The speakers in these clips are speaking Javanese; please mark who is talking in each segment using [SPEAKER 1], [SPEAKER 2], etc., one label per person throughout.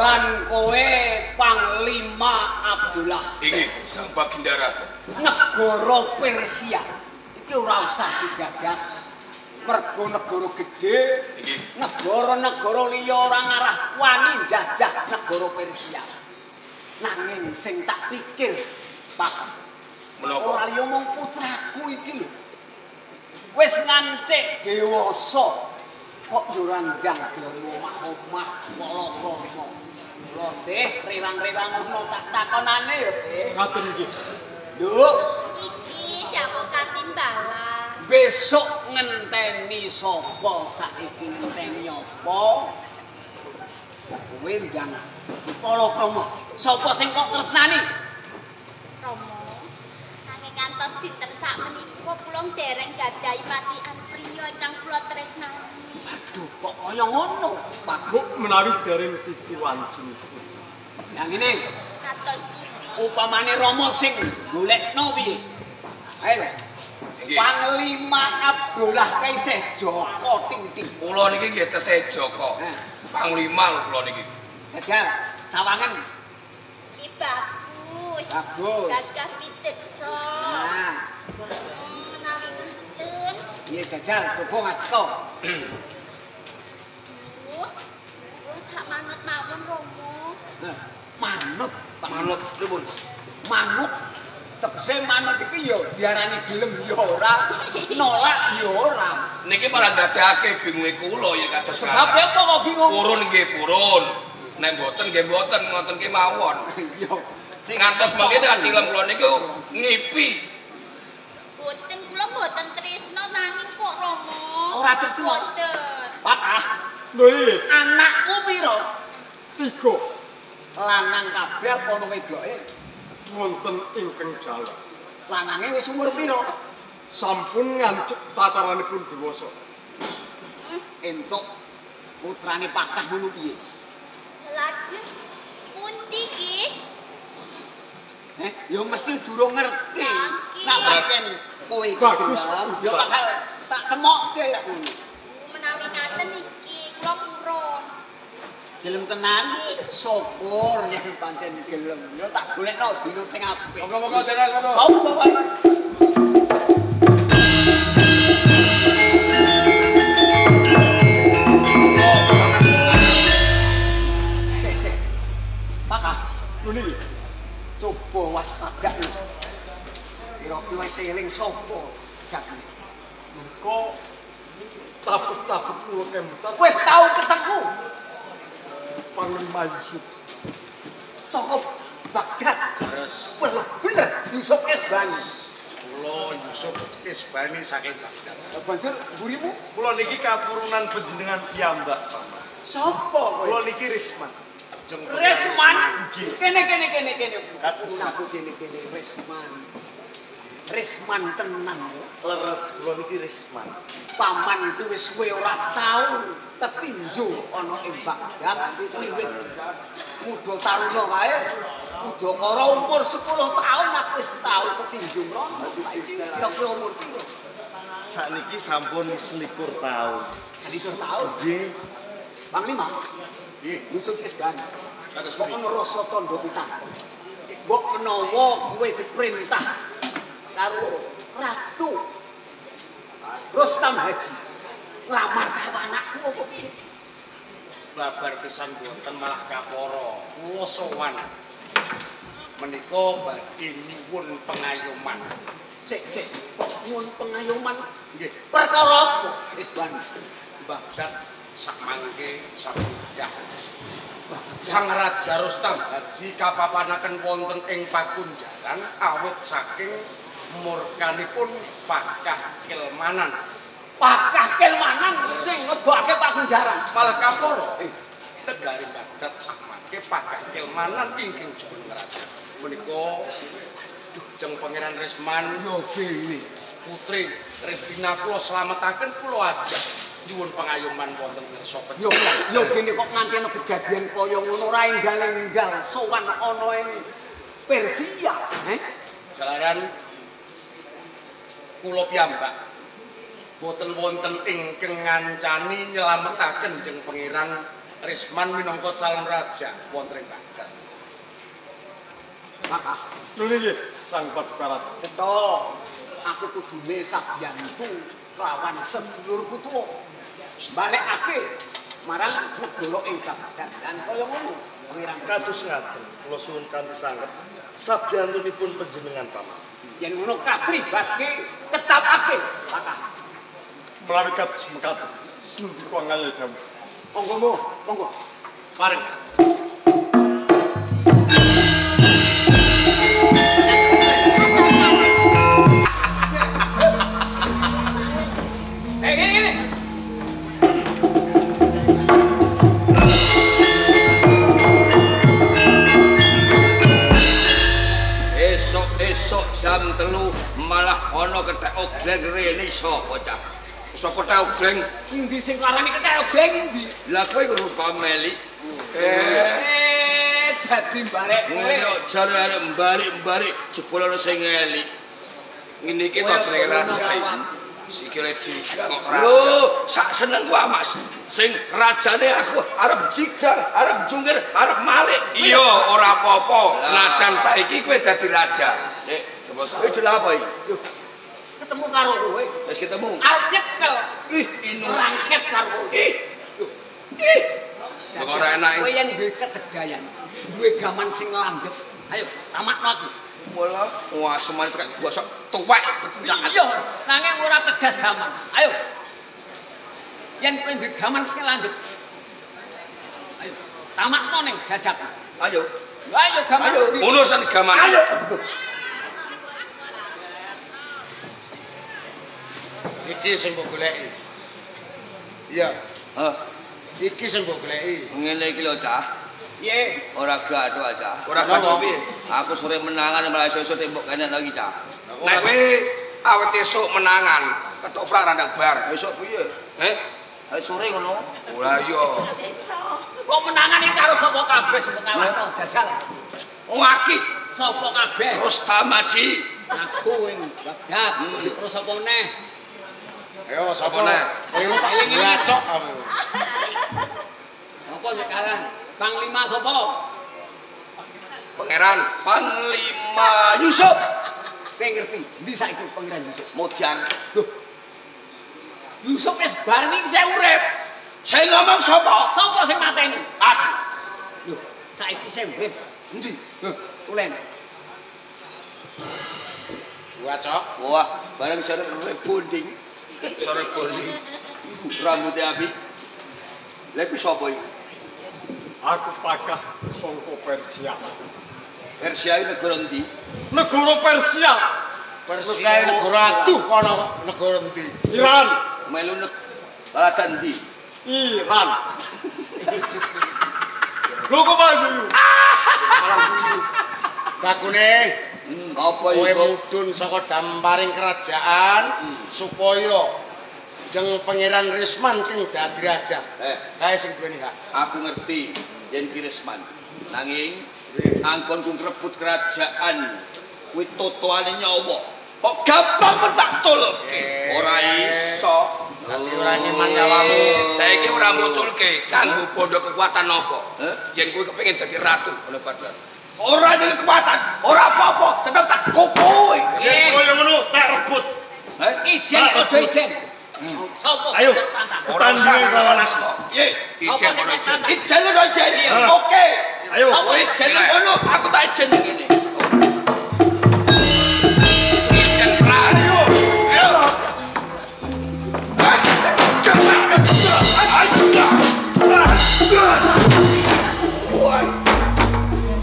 [SPEAKER 1] Lan kowe Panglima Abdullah.
[SPEAKER 2] Inggih, Sang Baginda Raja.
[SPEAKER 1] Negara Persia iki ora usah digagas. Mergo negara gedhe, negara-negara liya ora ngarah wani njajah negara Persia. Nanging sing tak pikir, Pak,
[SPEAKER 2] menapa?
[SPEAKER 1] Ora liya mung putraku iki lho. Wis ngancik dewasa kok yo ora ndang gelem omah-omah palakrama. Lho, Teh, rerang-rerang ngono tak takonane ya, Teh.
[SPEAKER 3] Ngaten nggih.
[SPEAKER 1] Nduk,
[SPEAKER 4] iki dawuh katimbalan.
[SPEAKER 1] Besok ngenteni sapa saiki ngenteni apa? Kowe ndang palakrama. Sapa sing kok tresnani?
[SPEAKER 4] Rama, nanging ngantos dinten sakmenika kula dereng gadhahi patian priya ingkang kula tresnani.
[SPEAKER 1] Aduh, kok kaya ngono, Pak?
[SPEAKER 3] Mbok menawi dereng titi wancinipun.
[SPEAKER 1] Lah ngene,
[SPEAKER 4] kados pundi?
[SPEAKER 1] Upamane Rama sing golekno piye? Ayo. Panglima Abdullah kae isih Joko Tingting.
[SPEAKER 2] Kula niki nggih tesih Joko. Panglima lho kula niki.
[SPEAKER 1] Jajal, sawangen.
[SPEAKER 4] Iki bagus.
[SPEAKER 1] Bagus.
[SPEAKER 4] Gagah piteksa.
[SPEAKER 1] Nah.
[SPEAKER 4] Menawi ngaten.
[SPEAKER 1] Piye jajal, coba ngadeka.
[SPEAKER 4] Duh. Wis hak manut mawon Rama.
[SPEAKER 1] Manut,
[SPEAKER 2] manut pripun?
[SPEAKER 1] Manut. Tegese manut iki ya diarani gelem ya ora, nolak ya ora.
[SPEAKER 2] Niki malah ndadekake bingunge kula ya kados
[SPEAKER 1] sebab apa kok bingung?
[SPEAKER 2] Purun nggih purun. Nek mboten nggih mboten ngoten ki mawon.
[SPEAKER 1] Iya. Sing
[SPEAKER 2] ngantos mangke tilem kula niku ngipi.
[SPEAKER 4] Boten kula mboten tresna nanging kok Rama.
[SPEAKER 1] Ora tresna.
[SPEAKER 4] Boten.
[SPEAKER 1] Pakah.
[SPEAKER 3] Lho iki
[SPEAKER 1] anakku pira?
[SPEAKER 3] 3.
[SPEAKER 1] Lanang kabeh apa ono wedoke?
[SPEAKER 3] Wonten ingkang jaler.
[SPEAKER 1] Lanange wis umur pira?
[SPEAKER 3] Sampun ngancik tataranipun dewasa.
[SPEAKER 1] Entuk putrane Pakah ngono piye?
[SPEAKER 4] Lajeng pundi iki?
[SPEAKER 1] Ya mesti durung ngerti. Nek pancen kowe
[SPEAKER 3] bagus
[SPEAKER 1] ya bakal tak temokke lek ngono.
[SPEAKER 4] Menawi ngaten iki kula purun.
[SPEAKER 1] Gelem tenan, syukur yen pancen gelem. Ya tak golekno dina sing apik.
[SPEAKER 5] Monggo-monggo Jelas, monggo.
[SPEAKER 1] Sopo wae. Sik, sik. Pakah,
[SPEAKER 3] lho niki.
[SPEAKER 1] Coba waspada lho. Kira-kira wis eling sapa sejatine.
[SPEAKER 3] Mengko cabut-cabut kula kemutan.
[SPEAKER 1] Wis tau ketemu.
[SPEAKER 3] Panglima Yusuf
[SPEAKER 1] saka Baghdad.
[SPEAKER 5] Terus
[SPEAKER 1] wah bener Yusuf Isbani.
[SPEAKER 5] Kula Yusuf Isbani saking Baghdad.
[SPEAKER 1] Banjur mburimu
[SPEAKER 6] kula niki kapurunan panjenengan piyambak, Paman.
[SPEAKER 1] Sapa kowe?
[SPEAKER 6] Kula niki Risman.
[SPEAKER 1] Risman. Kene kene kene kene. Aku kene kene Risman. Risman tenan yo.
[SPEAKER 6] Leres kula niki Risman.
[SPEAKER 1] Paman ki wis suwe ora tau tetinju ana ing Baghdad wiwit muda taruna kae. Udakara umur 10 tahun aku wis tau ketinju mrono. Saiki kira-kira umur piro?
[SPEAKER 6] Sakniki sampun 21 taun.
[SPEAKER 1] 21 taun?
[SPEAKER 6] Nggih.
[SPEAKER 1] Panglima.
[SPEAKER 5] Nggih.
[SPEAKER 1] Yusuf Isbani.
[SPEAKER 5] Kados
[SPEAKER 1] kok ono rasa tandha pitakon. Mbok menawa kowe diperintah karo Ratu Rustam Haji nglamar karo anakku apa piye?
[SPEAKER 5] Babar pisan boten malah kapara. Kula sowan menika badhe nyuwun pengayoman.
[SPEAKER 1] Sik sik, kok nyuwun pengayoman?
[SPEAKER 5] Nggih.
[SPEAKER 1] Perkara apa? Isbani.
[SPEAKER 5] Baghdad sakmangke sampun. Sang Raja Rustam Haji kapapanaken wonten ing pakunjaran awit saking murkanipun Pakah Kelmanan.
[SPEAKER 1] Pakah Kelmanan sing ngebake pakunjaran.
[SPEAKER 5] Malah kapara negari Baghdad sakmangke Pakah Kelmanan ingkang jumeneng raja. Menika Jeng Pangeran Risman
[SPEAKER 1] yo dhewe
[SPEAKER 5] putri Ristina kula slametaken kula ajak nyuwun pengayoman wonten ngersa
[SPEAKER 1] pecah. Yo kene kok nganti ana kejadian kaya ngono ora enggal-enggal sowan ana ing Persia, eh?
[SPEAKER 5] Jalaran kula piyambak boten wonten ingkang ngancani nyelametaken Jeng Pangeran Risman minangka calon raja wonten ing Baghdad.
[SPEAKER 1] Maka
[SPEAKER 3] lho niki Sang Paduka Raja.
[SPEAKER 1] Cetha, aku kudune sabiyantu lawan sedulurku tuwa. Balekake marang negara ing Baghdad. Lan kaya ngono, Pangeran.
[SPEAKER 6] Kados ngaten, kula suwun kanthi sanget sabiyantunipun panjenengan paman.
[SPEAKER 1] Yen ngono katribaske tetapake. Maka
[SPEAKER 3] menawi kados mekaten sendika ngayahi dawuh.
[SPEAKER 1] Monggo, monggo.
[SPEAKER 5] Bareng.
[SPEAKER 1] Eh, gini, gini.
[SPEAKER 2] Esok-esok jam 3 malah ana kethek ogleng rene sapa cah?
[SPEAKER 5] Saka kethek ogleng.
[SPEAKER 1] Endi sing larane kethek ogleng endi?
[SPEAKER 2] Lah kowe rupa meli.
[SPEAKER 1] Dadi mbarek kowe.
[SPEAKER 2] Ngono jare arek mbalik-mbalik jebul ana sing ngelik.
[SPEAKER 5] Ngene iki to jenenge raja iki. Sikile jigang kok raja.
[SPEAKER 2] Lho, sak senengku ah, Mas. Sing rajane aku arep jigang, arep jungkir, arep malik.
[SPEAKER 5] Iya, ora apa-apa. Senajan saiki kowe dadi raja.
[SPEAKER 2] Nek, kowe jelah apa iki?
[SPEAKER 1] Ketemu karo kowe.
[SPEAKER 2] Wis ketemu.
[SPEAKER 1] Arep nyekel.
[SPEAKER 2] Ih, inu
[SPEAKER 1] rangket karo kowe.
[SPEAKER 2] Ih. Ih.
[SPEAKER 5] Kok ora enak.
[SPEAKER 1] Kowe yen duwe ketegayan, duwe gaman sing landhep. Ayo, tamakno aku.
[SPEAKER 2] Malah wah semane tek bosok tuwek pecintaan.
[SPEAKER 1] Iya, nanging ora tegas gaman. Ayo. Yen kowe duwe gaman sing landhep. Ayo, tamakno ning jajak.
[SPEAKER 2] Ayo.
[SPEAKER 1] Ayo gaman.
[SPEAKER 5] Ngono san gaman.
[SPEAKER 2] Ayo.
[SPEAKER 5] Iki sing mbok goleki. Iya.
[SPEAKER 2] Hah?
[SPEAKER 5] Iki sing mbok goleki.
[SPEAKER 2] Ngene iki lho, Cah.
[SPEAKER 1] Piye?
[SPEAKER 2] Ora gaduh, Cah.
[SPEAKER 5] Ora gaduh piye?
[SPEAKER 2] Aku sore menangan malah esuk tembok kene lagi, Cah.
[SPEAKER 5] Nek kowe awet esuk menangan, ketoprak randang bar.
[SPEAKER 2] Esuk piye?
[SPEAKER 5] Eh?
[SPEAKER 2] Ayo sore ngono.
[SPEAKER 5] Ora iya.
[SPEAKER 1] Kok menangan iki karo sapa kabeh sing ngalahno jajal?
[SPEAKER 2] Wong akeh.
[SPEAKER 1] Sapa kabeh?
[SPEAKER 2] Rustamaji.
[SPEAKER 1] Aku ing Baghdad. Terus sapa meneh?
[SPEAKER 5] Ayo sapa neh? Kowe tak ngacok aku.
[SPEAKER 1] Sapa nek kalah? Panglima sapa?
[SPEAKER 5] Pangeran
[SPEAKER 2] Panglima Yusuf.
[SPEAKER 1] Kowe ngerti endi saiki Pangeran Yusuf?
[SPEAKER 2] Modian.
[SPEAKER 1] Loh. Yusuf wis bar niki isih urip.
[SPEAKER 2] Sing ngomong sapa?
[SPEAKER 1] Sapa sing mateni?
[SPEAKER 2] Aku.
[SPEAKER 1] Loh, saiki isih urip.
[SPEAKER 2] Endi?
[SPEAKER 1] Loh, tulen.
[SPEAKER 5] Wah, Cok.
[SPEAKER 2] Wah, bareng sore bonding.
[SPEAKER 5] Sore bonding.
[SPEAKER 2] Iku rambutnya api. Lha iku sapa iki?
[SPEAKER 3] Aku pakah sangka Persia.
[SPEAKER 2] Persia iki negara endi?
[SPEAKER 3] Negara Persia.
[SPEAKER 5] Persia negara aduh kono kok negara endi?
[SPEAKER 3] Iran.
[SPEAKER 2] Melu negara endi?
[SPEAKER 3] Iran. Lho kok malah guyu?
[SPEAKER 5] Malah guyu. Bakune
[SPEAKER 2] apa
[SPEAKER 5] kowe
[SPEAKER 2] iso
[SPEAKER 5] mudhun saka damparing kerajaan supaya jeng Pangeran Risman sing dadi raja. Kae sing duweni hak.
[SPEAKER 2] Aku ngerti yen ki Risman. Nanging anggonku ngrebut kerajaan kuwi totoane nyawa. Kok gampang men tak culke. Ora iso.
[SPEAKER 5] Dadi ora nyeman nyawamu. Saiki ora muculke kanggo bondo kekuatan apa? Yen kowe kepengin dadi ratu ngono Badar.
[SPEAKER 2] Ora duwe kekuatan, ora apa-apa, tetep tak kupui.
[SPEAKER 3] Yen kowe ngono tak rebut.
[SPEAKER 1] Ijen padha ijen. Sapa sing tantang?
[SPEAKER 5] Ora usah lawan aku.
[SPEAKER 2] Piye?
[SPEAKER 5] Ijen ora ijen.
[SPEAKER 2] Ijen ora ijen. Oke.
[SPEAKER 3] Ayo.
[SPEAKER 2] Kowe ijen ngono, aku tak ijen ngene.
[SPEAKER 5] Ijen perang.
[SPEAKER 2] Ayo.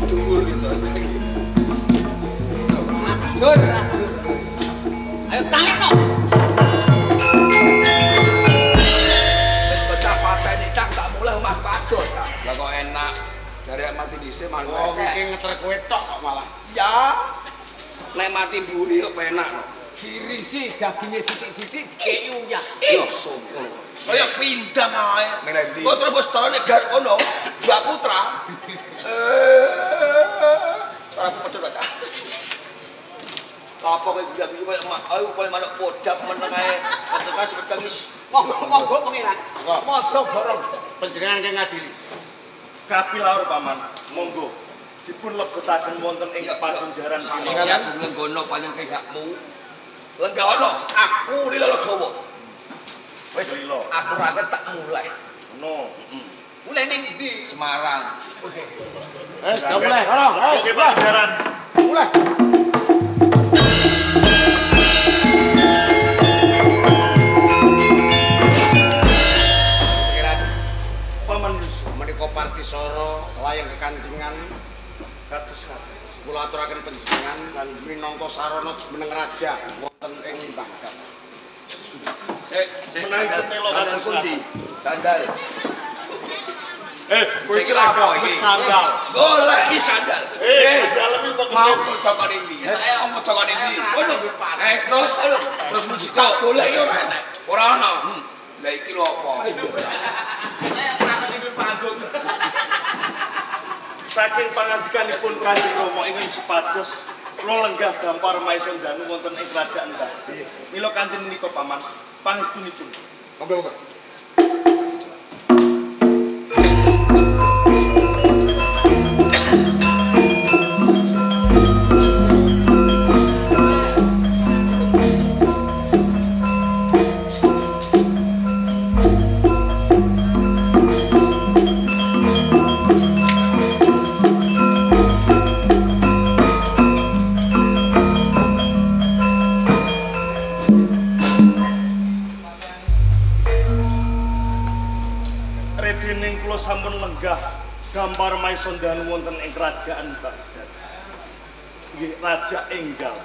[SPEAKER 5] Dhuwur gitu.
[SPEAKER 1] Ajur, ajur. Ayo tangekno.
[SPEAKER 2] Wis pecah pateni cak tak mulih omah padha cak.
[SPEAKER 5] Lah kok enak. Jare mati dhisik malah.
[SPEAKER 7] Oh, iki ngeter kowe tok kok malah.
[SPEAKER 2] Ya.
[SPEAKER 5] Nek mati mburi kok penak kok.
[SPEAKER 1] Dirisi daginge sithik-sithik dikeki uyah.
[SPEAKER 2] Ya sombong. Kaya pindang ae.
[SPEAKER 5] Melendi.
[SPEAKER 2] Kok terus tarane gar kono, dua putra. Ora padha ta. Apa kowe bilang iki koyo ayo koyo manuk podang meneng ae. Wetenge sepedang wis.
[SPEAKER 1] Monggo monggo pangeran. Masa borong.
[SPEAKER 7] Panjenengan ingkang ngadili.
[SPEAKER 6] Kapilaur Paman, monggo dipun lebetaken wonten ing pakunjaran
[SPEAKER 2] kene. Aku lenggono pancen pihakmu. Lenggono, aku lila legowo. Wis aku ra tak mulai.
[SPEAKER 6] Ngono.
[SPEAKER 2] Heeh.
[SPEAKER 1] Mulai ning ndi?
[SPEAKER 2] Semarang.
[SPEAKER 7] Wis, dah mulai. Ngono, wis
[SPEAKER 6] pakunjaran.
[SPEAKER 7] Mulai. Partisoro layang kekancingan
[SPEAKER 6] kados ngaten.
[SPEAKER 7] Kula aturaken panjenengan minangka sarana jumeneng raja wonten ing Baghdad.
[SPEAKER 2] Sik, sik sandal pundi? Sandal.
[SPEAKER 5] Kowe iki lha apa iki? Sandal.
[SPEAKER 2] Goleki sandal.
[SPEAKER 6] Dalem iki kok
[SPEAKER 5] mau cokone ndi? Mau cokone ndi?
[SPEAKER 2] Ngono. Terus terus musika goleki ora enak.
[SPEAKER 5] Ora ono. Lah iki lho apa?
[SPEAKER 6] Saking pangandikanipun Kanjeng Rama ingkang supados kula lenggah dampar maesa danu wonten ing kerajaan Baghdad. Mila kanthi menika Paman, pangestunipun.
[SPEAKER 7] Monggo, monggo.
[SPEAKER 6] Dampar maesa danu wonten ing kerajaan Baghdad. Nggih, Raja Enggal.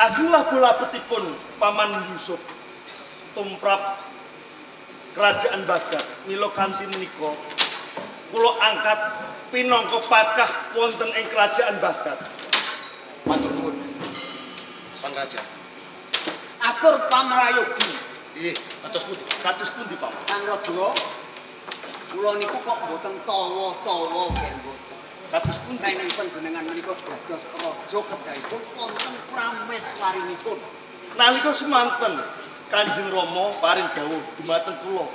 [SPEAKER 6] Agenglah bolapetipun Paman Yusuf tumrap kerajaan Baghdad. Mila kanthi menika kula angkat pinangka pakah wonten ing kerajaan Baghdad.
[SPEAKER 7] Matur nuwun, Sang Raja.
[SPEAKER 1] Atur pamrayogi.
[SPEAKER 7] Nggih, kados pundi?
[SPEAKER 6] Kados pundi, Paman?
[SPEAKER 1] Sang Raja, kula niku kok mboten tawa-tawa nggih mboten.
[SPEAKER 6] Kados pundi?
[SPEAKER 1] Nek panjenengan menika dados raja kedahipun wonten prameswarinipun.
[SPEAKER 6] Nalika semanten Kanjeng Rama paring dawuh dumateng kula.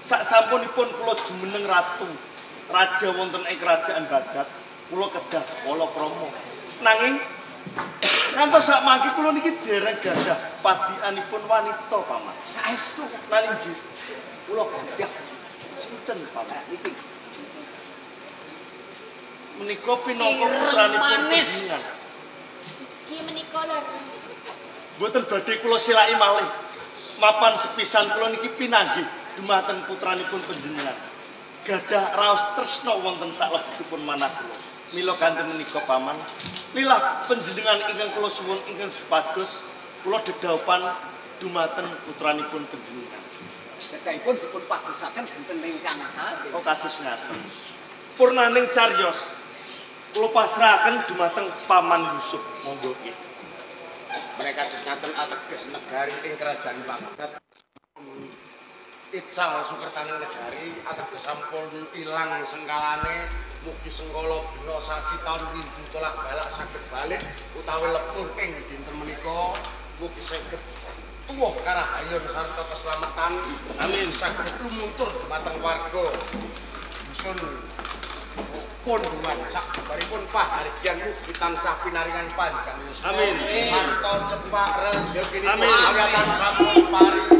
[SPEAKER 6] Sak sampunipun kula jumeneng ratu, raja wonten ing kerajaan Baghdad, kula kedah palakrama. Nanging ngantos sak mangke kula niki dereng gadah padianipun wanita, Paman.
[SPEAKER 1] Saestu
[SPEAKER 6] nanging nggih
[SPEAKER 1] kula gadah
[SPEAKER 6] sinten, Paman?
[SPEAKER 1] Niki
[SPEAKER 6] menika pinangka putranipun panjenengan.
[SPEAKER 4] Iki menika lho.
[SPEAKER 6] Mboten badhe kula silaki malih. Mapan sepisan kula niki pinanggih dumateng putranipun panjenengan. Gadah raos tresna wonten saklebetipun manah kula. Mila kanthi menika, Paman, lilah panjenengan ingkang kula suwun ingkang supados kula dedhaupan dumateng putranipun panjenengan.
[SPEAKER 1] Kedahipun dipun padosaken dinten ingkang sae.
[SPEAKER 6] Oh, kados ngaten. Purnaning cariyos kula pasrahaken dumateng Paman Yusuf. Monggo.
[SPEAKER 7] Nggih. Mereka kados ngaten ateges negari ing kerajaan Baghdad ical sukertaning negari ateges sampun ilang sengkalane, mugi sengkala dina sasi taun windu tolak balak saged balik utawi lepur ing dinten menika, mugi saged tuwuh karahayon sarta keselamatan.
[SPEAKER 6] Amin.
[SPEAKER 7] Saged lumuntur dumateng warga dusun Pondongan sakubaripun pahargyan mugi tansah pinaringan panjang yuswa.
[SPEAKER 6] Amin.
[SPEAKER 7] Sarta cepak rejekinipun
[SPEAKER 6] Amin.
[SPEAKER 7] awitan sampun pari.